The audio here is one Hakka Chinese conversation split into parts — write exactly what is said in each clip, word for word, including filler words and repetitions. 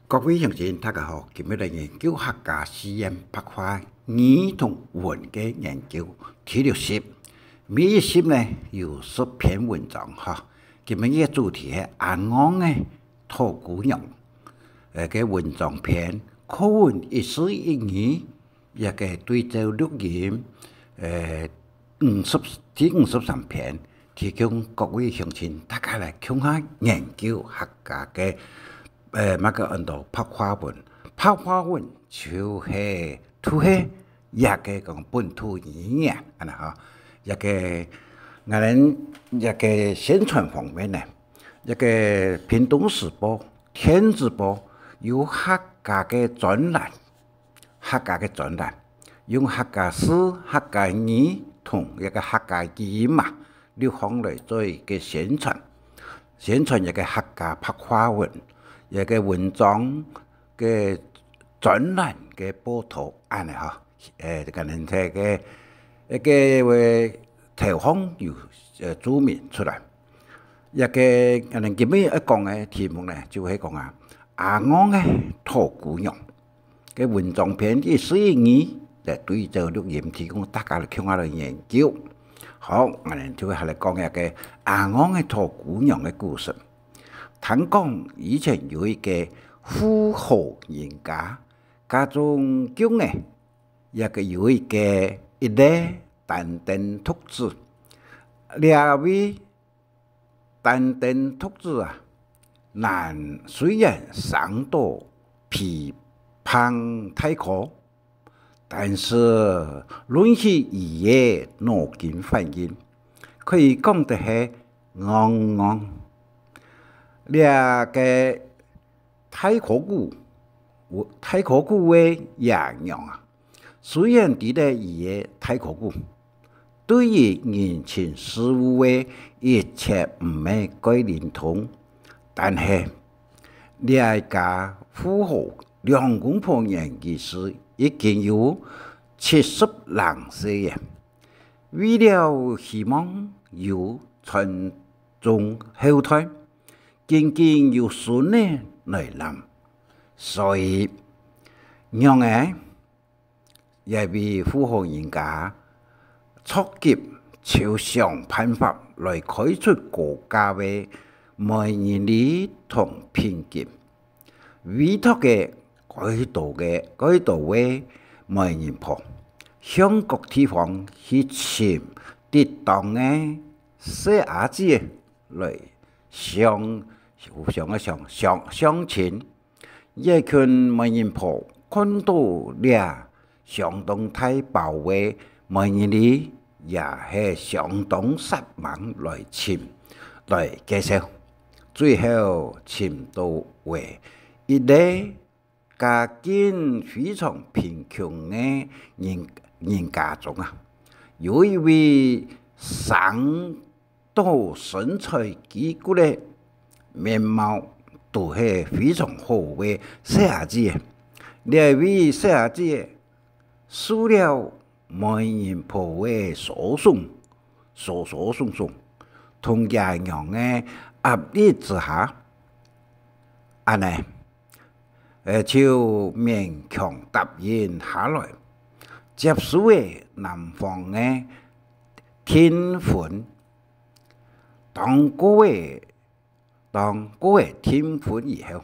各位鄉親，大家好！今日來研究客家四縣白話語同文个研究第六集。每一集呢有十篇文章哈。今日个主題係阿戇个討餔娘，呃，个文章篇，課文一字一語，一个對照錄音，呃，五十，第五十三篇，提供各位鄉親大家來共下研究客家个，呃，麼个安到白話文。白話文就係，就係這个講本土語言，恁呢吼。這个，𠊎等這个宣傳方面呢，這个屏東時報、電子報有客家个專欄，客家个專欄，用客家字、客家語同這个客家語音啊，六項來做一个宣傳，宣傳這个客家白話文，這个文章个專欄个報導恁呢吼。誒，可能在个，一个，呃，頭項有，呃，註明出來。這个，可能今日愛講个題目呢，就係講啊，阿戇个討餔娘。 个文章篇一字一語來對照錄音，提供大家來共下來研究。好，𠊎等就下來講一个阿戇个討餔娘个故事。聽講以前有一个富豪人家，家中窮个，這个有一个一仔單丁獨子。這位 單丁獨子啊，男雖然生到肥胖大箍，但是論起佢个腦筋反應，可以講得係戇戇。這个大箍牯，大箍牯个爺娘啊， 雖然知得佢个大箍牯，對於人情世故个一切毋係蓋靈通，但係這家富豪兩公婆年紀時已經有七十零歲了，為了希望有傳宗後代，緊緊有孫仔來攬，所以娘仔 這位富豪人家著急就想辦法來開出高價个媒人禮同聘金，委託个該多个，該多位媒人婆，向各地方去尋得當个細阿姊來相，相，相，相，相親。 這群媒人婆看到這相當大包个媒人禮，也係相當煞猛來尋，來介紹。最後尋到位一个家境非常貧窮个人，人家中啊，有一位生 到身材肌骨个，面貌都係非常好个細阿姊。這位細阿姊受了媒人婆个慫恿，慫慫恿恿，同爺娘个壓力之下，恁呢，呃，就勉強答應下來，接受了男方个訂婚。 當過仔，當過仔訂婚以後，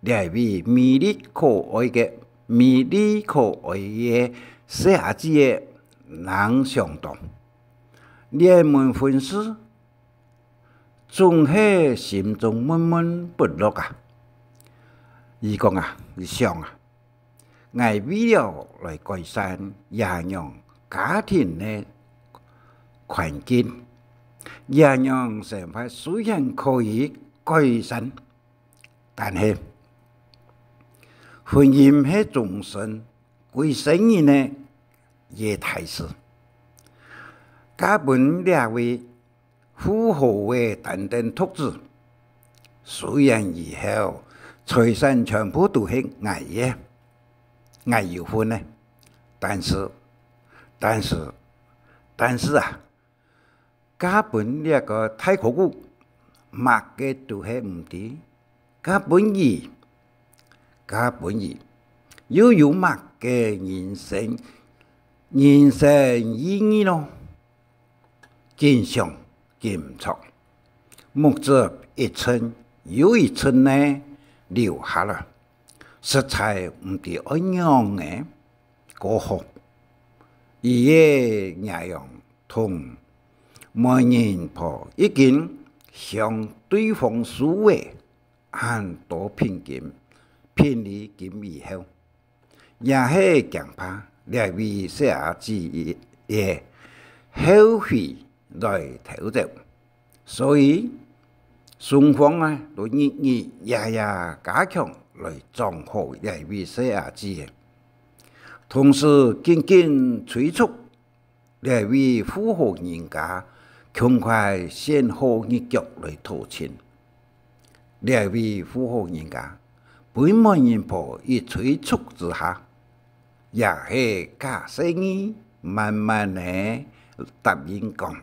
這位美麗可愛个，美麗可愛个細阿姊仔，正想著這門婚事，總係心中悶悶不樂啊。佢講啊，佢想啊， 𠊎為了來改善爺娘家庭个環境，爺娘生活雖然可以改善，但係婚姻係終身，歸生人个一大事。嫁分這位 富豪个單丁獨子，雖然以後財產全部都係𠊎个，𠊎有份个，但是，但是，但是啊，嫁分這个大箍牯，麼个都係毋知，嫁分佢，嫁分佢，又有麼个人生，人生意義咯？緊想緊毋著，目汁一陣又一陣呢流下來，實在毋知愛仰仔過好。佢个若樣同媒人婆已經向對方輸了， 恁多聘金，聘禮金以後，也係驚怕這位細阿姊个後悔來偷走，所以雙方啊，都日日夜夜加強來掌好這位細阿姊个，同時緊緊催促 這位富豪人家趕快選好日腳來討親。這位富豪人家分媒人婆一催促之下，也係假細義慢慢仔答應講：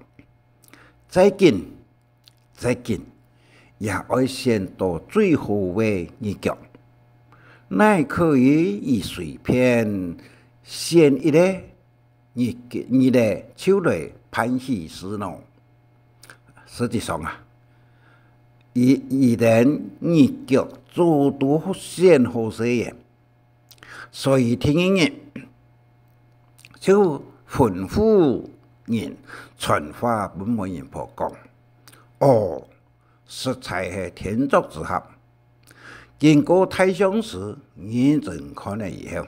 「再緊，再緊，也愛選到最好个日腳，哪可以隨便選一個 日，日仔就來辦喜事呢？」實際上啊，佢，佢等日腳早都選好勢了，所以第二日就吩咐人傳話分媒人婆講：「哦， 實在係天作之合。」經過大相師認真看了以後，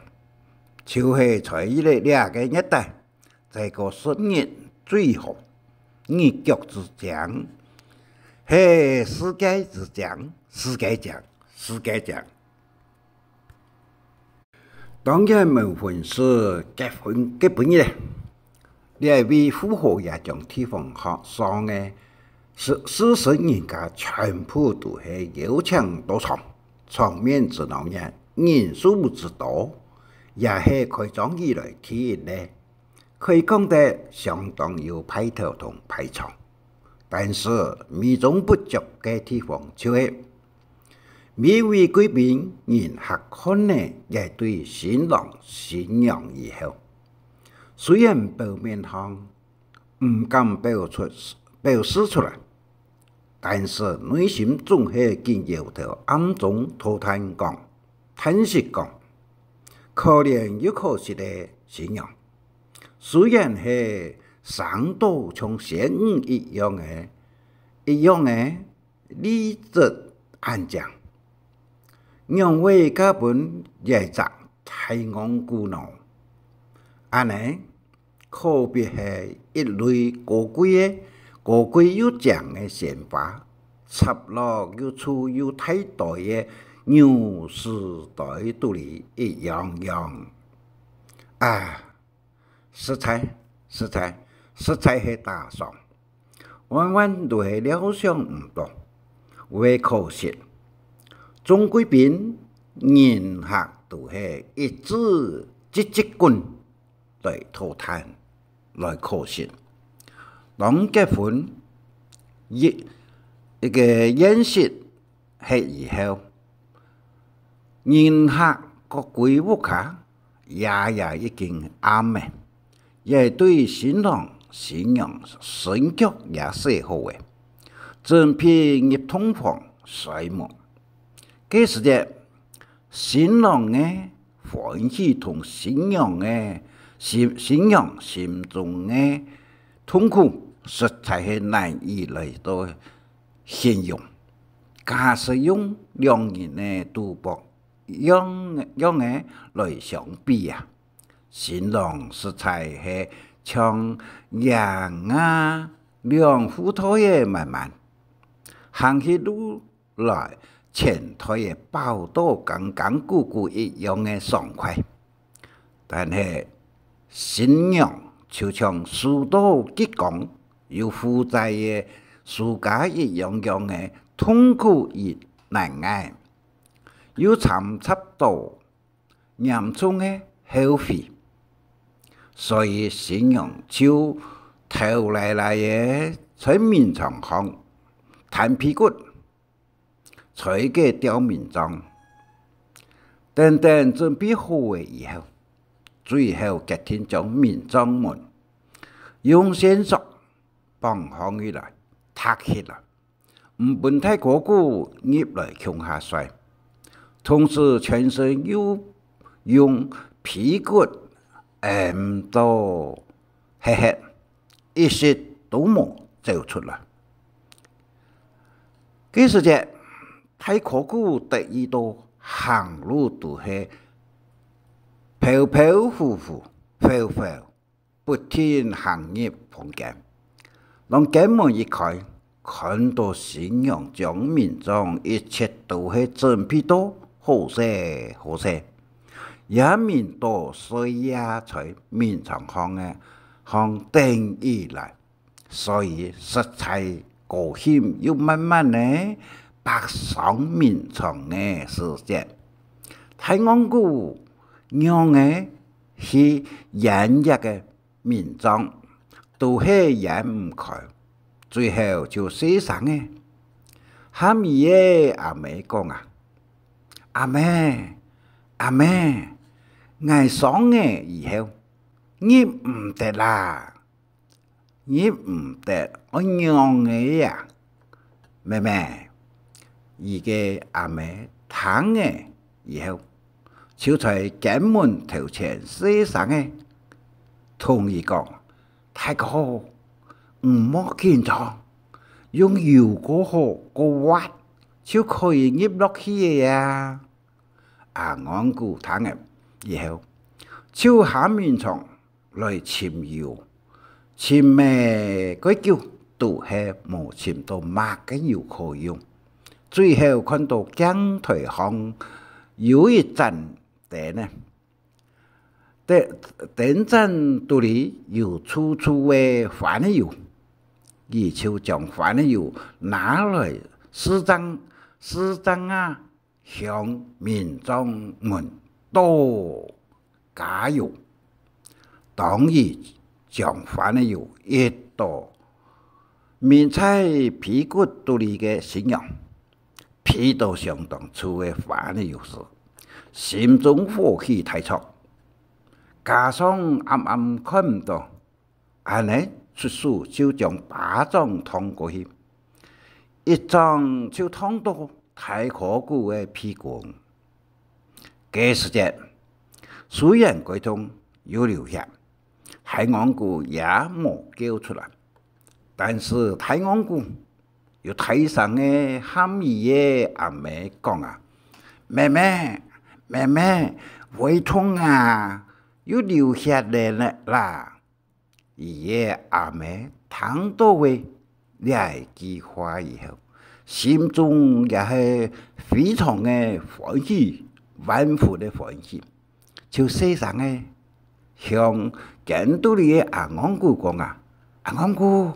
就係在這，這個月底，再過十日最好，日腳之靚，係世界之靚，世界靚，世界靚。 當然無分係結婚个本日咧，這位富豪也將地方上个事，事神人家全部都係邀請到場，場面之鬧熱，人數之多，也係開張以來第一例。 可以講得相當有派頭同排場。但是美中不足个地方就係，每位貴賓人客看了這對新郎新娘以後，雖然表面上毋敢表出，表示出來， 但是內心總係緊搖頭，暗中討嘆講，嘆息講：「可憐又可惜个新娘，雖然係生到像仙女一樣个，一樣个麗質恁靚，仰會嫁分這隻大戇牯呢？」恁呢， 可比係一蕊高貴个，高貴又靚个鮮花，插落又粗又大袋个牛屎袋肚裡一樣樣。啊，實在，實在，實在係打爽，萬萬都係料想毋到，會可惜。眾貴賓人客都係一致積極滾 來討嘆，來可惜。當結婚，一，一個宴席歇以後，人客各歸屋下，夜也已經暗了，這對新郎新娘身腳也洗好了，準備入洞房睡目。 該時節，新郎个歡喜同新娘个心，新娘心中个痛苦，實在係難以來到形容。假使用兩人个賭博樣，樣个來相比啊，新郎實在係像贏啊兩副袋仔滿滿，行起路 來，錢袋仔飽到剛剛鼓鼓一樣个爽快。但係，新娘就像輸到激光又負債个輸家一樣樣个痛苦與難挨，又摻雜到 嚴重个後悔。所以新娘就頭犁犁仔在眠床項攤屁股，在該吊眠狀。等等準備好了以後，最後決定將眠帳門用線索綁好起來，搭起來，毋分大哥哥入來共下睡。同時全身又用被骨掩到核核，一息都無走出來。該時節，大哥哥得意到行路都係飄飄忽忽、浮浮，不停行入房間。當間門一開，看到新娘將眠帳一切都係準備到好勢好勢，也眠到睡也在眠床項个，項等起來。 所以實在高興又慢慢仔爬上眠床个時節，大戇牯仰仔去掀這个眠帳，都係掀毋開，最後就細聲仔喊佢个阿姆講啊：「阿姆，阿姆，𠊎上仔以後，入毋得啦！」 「入毋得，愛仰仔啊？」「妹妹。」佢个阿姆聽了以後，就在間門頭前細聲仔同佢講：「大哥，毋好緊張，用油過好過滑，就可以入落去了啊！」阿戇牯聽了以後，就下眠床 來尋油，尋仔蓋久，都係無尋到麼个油可用。最後看到鏡台項有一盞燈仔，燈，燈盞肚裡有臭臭个番仔油，佢就將番仔油拿來試正，試正啊， 向眠帳門倒加油。當佢將番仔油一倒，眠在被骨肚裡个新娘，鼻到相當臭个番仔油時，心中火氣大著，加上暗暗看毋到， 恁仔出手就將巴掌搪過去，一掌就搪到大哥牯个鼻公。該時節，雖然該痛又流血，大戇牯也無噭出來，但是大戇牯又大聲仔喊佢个阿姆講啊：「妹妹，妹妹，胃痛啊，又流血了啦！」 佢个阿姆聽到仔這句話以後，心中也係非常个歡喜，萬分个歡喜，就細聲仔向間肚裡个阿戇牯講啊：「阿戇牯，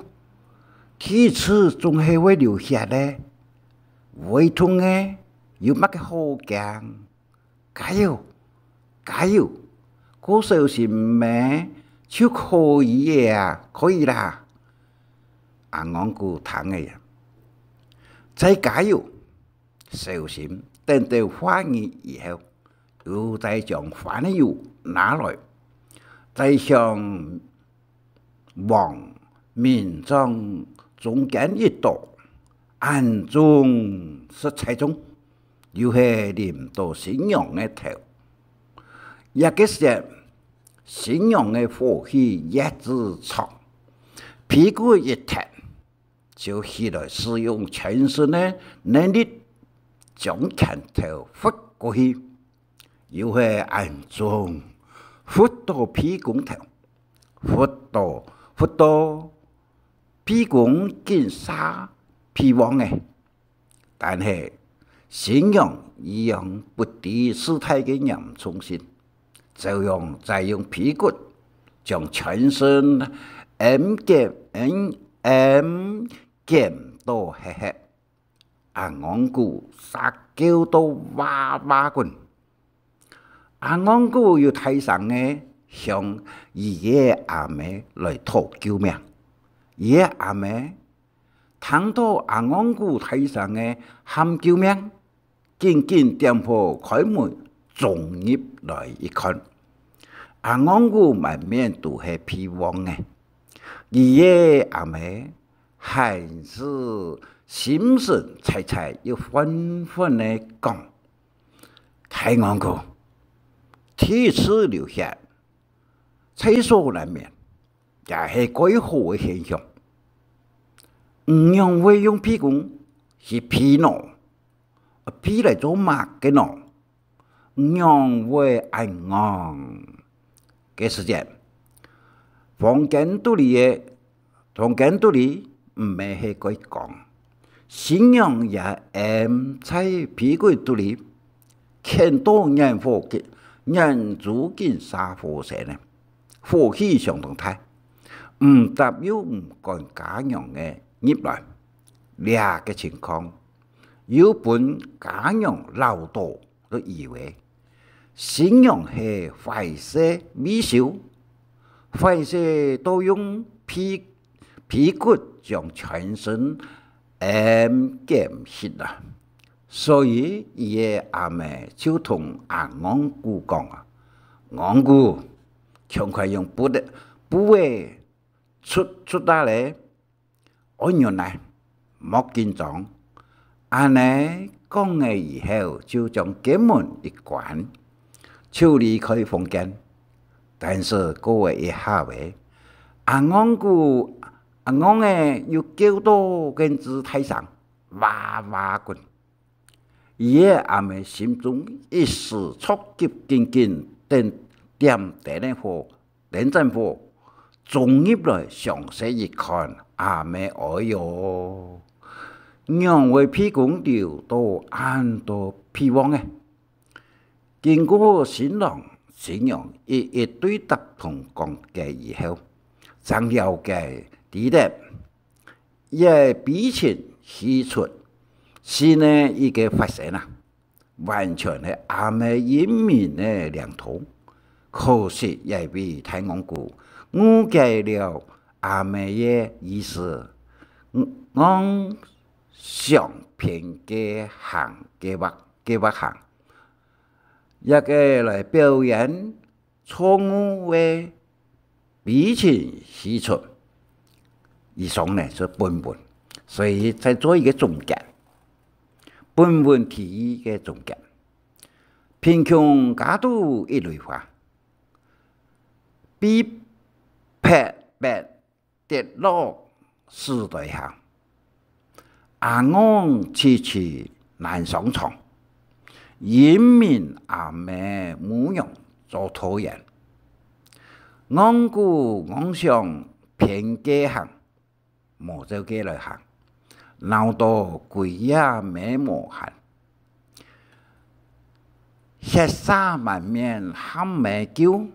第一次總係會流血个，胃痛个，有麼个好驚？ 加油，加油，過小心仔就可以了啊，可以啦。」阿戇牯聽了啊，再加油，小心，等到化瘀以後，又再將番仔油拿來，再向 往眠帳中間一倒，恁重實在重，又係淋到新娘个頭。這个時節，新娘个火氣越之著，被骨一踢， 就起來使用全身个能力，將拳頭拂過去，又係恁重，拂到鼻公頭，拂到，拂到鼻公緊煞鼻黃仔。但係新娘一樣不知事態个嚴重性，照樣再用被骨將全身掩緊，掩，掩 緊到核核，阿戇牯煞噭到哇哇滾。阿戇牯又大聲个向佢个阿姆來討救命。佢个阿姆聽到阿戇牯大聲个喊救命， 緊緊點好開門，衝入來一看，阿戇牯滿面都係鼻黃个。佢个阿姆還係心神采采又歡歡个講：「大戇牯，第一次流血，在所難免，也係蓋好个現象。你仰會用鼻公去鼻腦？鼻來做麼个腦？」仰會恁戇？該時節，房間肚裡个，房間肚裡毋係係該講，新娘也暗在被骨肚裡，看到眼火緊，眼珠緊射火星呢，火氣相當大，毋答又毋趕家娘个入來。這个情況，又分家娘恅著， 就以為新娘係壞勢未收，壞勢到用被，被骨將全身暗檢核啊。所以佢个阿姆就同阿戇牯講啊：「戇牯，趕快用布仔，布仔捽捽啊咧， 愛忍耐，莫緊張。」恁呢講了以後，就將間門一關，就離開房間。但是過了一下仔，阿戇牯，阿戇仔又噭到更之大聲，哇哇滾。佢个阿姆心中一時著急，緊緊點，點等个火， 等陣火，衝入來詳細一看，阿姆哀喲，仰會鼻公流到恁多鼻黃呢？經過新郎新娘一一對答同講解以後，正了解知得，這悲情戲齣，先个一个發生啊， 完全係阿姆英明个領導。可惜這位大戇牯誤解了阿姆个意思，戇想偏个行，計畫，計畫行。這个來表演 錯誤个悲情戲齣。以上呢，係本文，所以再做一个總結。本文第一个總結：貧窮家徒一蕊花，被白白 跌落屎堆下。阿戇痴痴難上床，因為阿姆無娘做拖延。戇牯戇想偏个行，無照个來行，鬧到歸夜乜無閒。 血沙滿面喊姆救，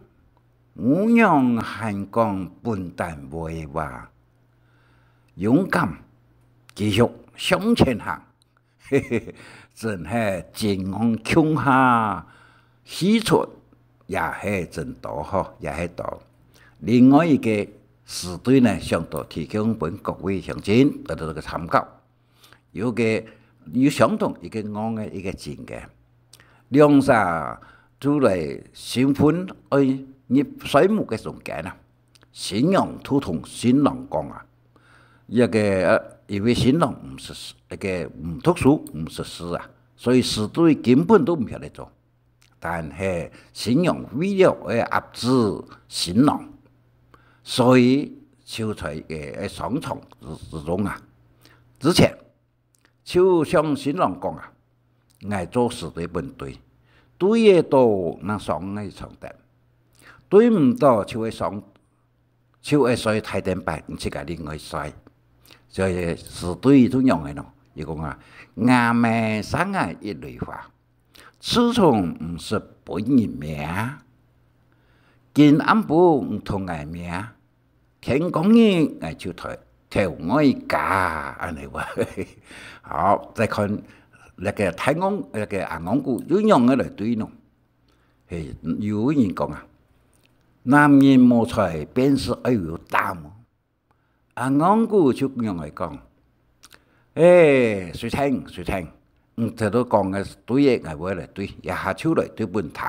無娘還講本旦話話。勇敢，繼續向前行。嘿嘿，真係真戇共下，戲齣也係真多吼，也係多。另外一个詩對呢，想到提供分各位鄉親得到一个參考。 有个，有相同一个戇个一个情个，兩儕就來新婚愛入睡目个中間啊，新娘就同新郎講啊，這个，呃，因為新郎毋識字，該个毋讀書，毋識字啊，所以詩對根本都毋曉得做。 但係新娘為了愛壓制新郎，所以就在該个上床之，之中啊，之前就向新郎講啊：「𠊎做詩對分對，對得到正上个床單，對毋到就會上 就會睡大頂擺，毋自家另外睡。」所以詩對就仰仔呢？佢講啊：「吾姆生𠊎一蕊花，自從毋識分人名，今暗晡毋同𠊎名，天光日𠊎就投，投外家。」恁呢話。好，再看該个大戇，該个阿戇牯又仰仔來對呢？ 係，有人講啊：「男人無才便是愛有膽。」阿戇牯就仰仔講：「欸，隨聽，隨聽，你頭頭講个對个，𠊎會來對，這下就來對分你聽。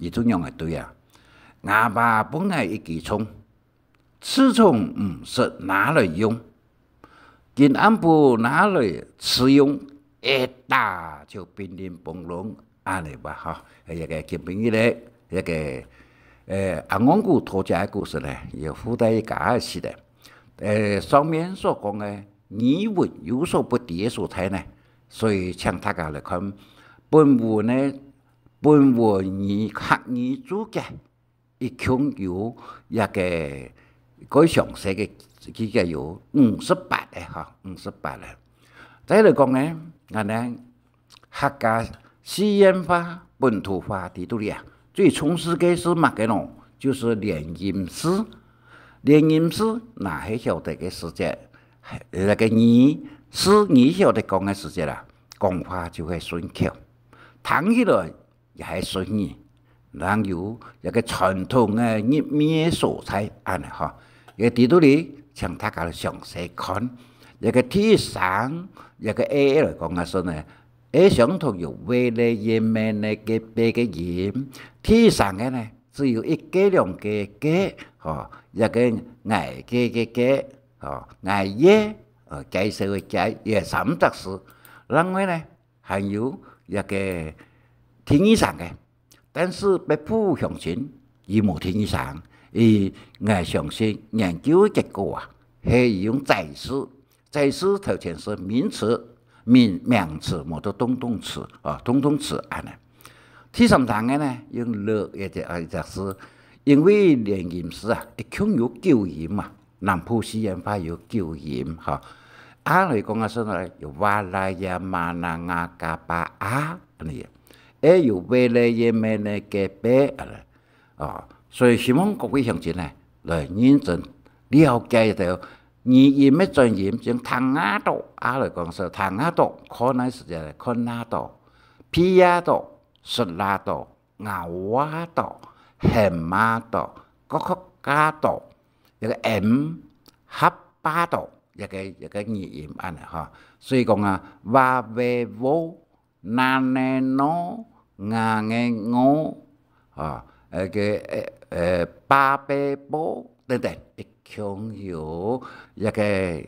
佢就仰仔對啊：吾爸分𠊎一支蔥，自從毋識拿來用，今暗晡拿來試用，一打就乒鈴乓啷，恁呢吧，吼。這个今晡日咧，這个，呃，阿戇牯討食个故事呢，有附帶一个字个。呃，上面所講个語文有所不知个所在呢，所以請大家來看本文呢，本文語，客語註解，一共有這个蓋詳細个，佢个有五十八个吼，五十八个。再來講呢，𠊎等客家四縣話、本土話在這裡啊，最重視个係麼个呢？就係連音字。連音字若係曉得个時節，該个語，字你曉得講个時節啦，講話就會順口，聽起來也係順耳，正有一个傳統个入味个所在，恁呢吼。這在這裡，請大家詳細看。這个第一聲，這个a來講个時呢，a相同有v、l、e、m、n、g、b个音。第一聲个呢，只有一个兩个个，吼，這个𠊎个个个，吼，𠊎个，呃，介紹个介，這三隻字。另外呢，還有這个第二聲个，但是北埔鄉親佢無第二聲，佢，𠊎相信研究个結果啊，係用載詞，載詞頭前係名詞，名，名詞，無就動動詞，啊，動動詞恁呢。第三聲个呢，用了，也就，啊，也係因為連音字啊，一共有九音嘛， 南部四縣話有九音，吼。啊來講啊，所以呢，有哇、啦、呀、嘛、那、啊、嘎、巴、啊，恁呢。欸，有v、l、e、m、n、g、b，啊，哦，所以希望各位鄉親呢，來認真了解到語音个轉音，像聽啊到，啊來講係聽啊到，看个時節呢，看啊到，鼻啊到，食啊到， 咬啊到，喊啊到，咯咯嘎到，這个m合巴到，這个，這个語音恁呢吼。所以講啊，哇、喂、喔、那、呢、喏、啊、个、喔，啊，該个，呃，呃，巴、貝、啵等等，一共有這个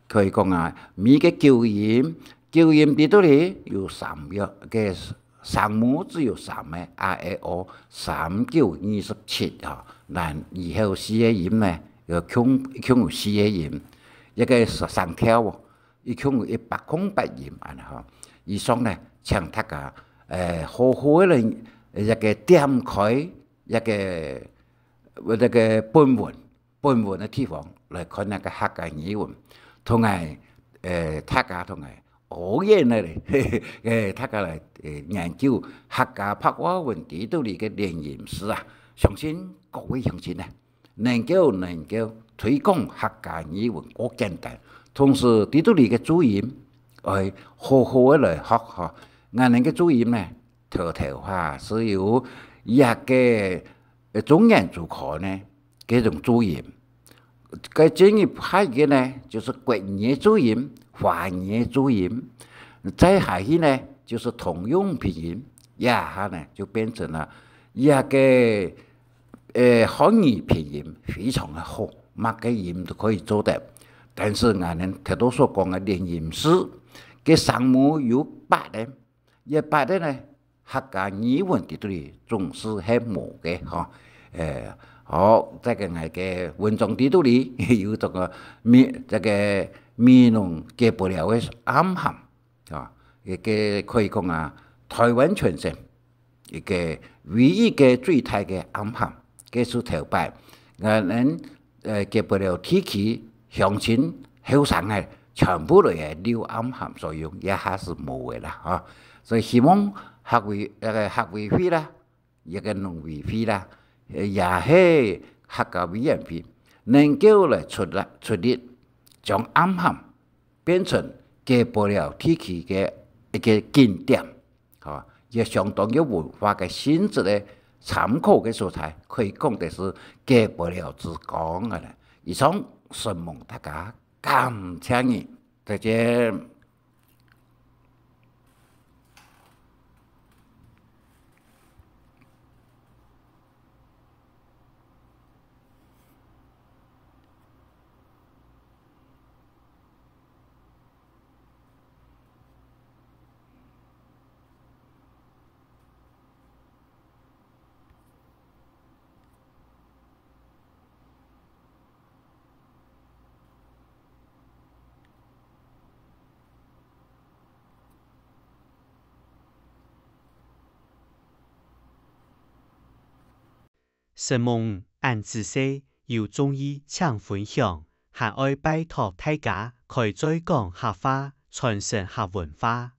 可以講啊，每个九音，九音在這裡有三个，个聲母只有三个，a、e、o，三九二十七吼。但以後四个音呢，有共，共有四个音，一个聲調哦，一共有一百空八音恁呢吼。以上呢，請大家，呃，好好个來，一个點開，一个，這个本文。 本文个地方來看這个客家語文，同𠊎，呃，大家同𠊎，哦，原來咧，呃，大家來，呃，研究客家白話文在這裡个連音字啊，相信各位鄉親呢，能夠，能夠推廣客家語文較簡單，同時在這裡个注音，愛好好个來學吼。𠊎等个注音呢， 頭頭哈，係有一个，呃，中原族群呢，該種注音。該進一步个呢，就係國語个注音、華語个注音。再下去呢，就係通用拼音，這下呢，就變成了一个，呃，漢語拼音非常个好，麼个音都可以做得。但是𠊎等頭頭所講个連音字，該聲母有八个， 一八个呢，客家語文在這裡總係係無个吼。呃，好，這个𠊎个文章在這裡有這个美，這个美濃解不了个暗涵，啊，一个可以講啊，臺灣全省一个唯一个最大个暗涵，該係頭擺，𠊎等，呃，解不了地區鄉親後生个全部來个留暗涵所用，這下係無个啦，吼。 所以希望客委，該个客委會啦，一个農委會啦，呃，也係客家委員會，能夠來出力，出力，將暗涵變成解不了地區个一个景點，吼，也相當有文化个性質个參考个所在，可以講得係解不了之光个啦。以上，承蒙大家，感謝你，再見。承蒙恁仔細，有中意請分享，還愛拜託大家開嘴講客話，傳承客文化。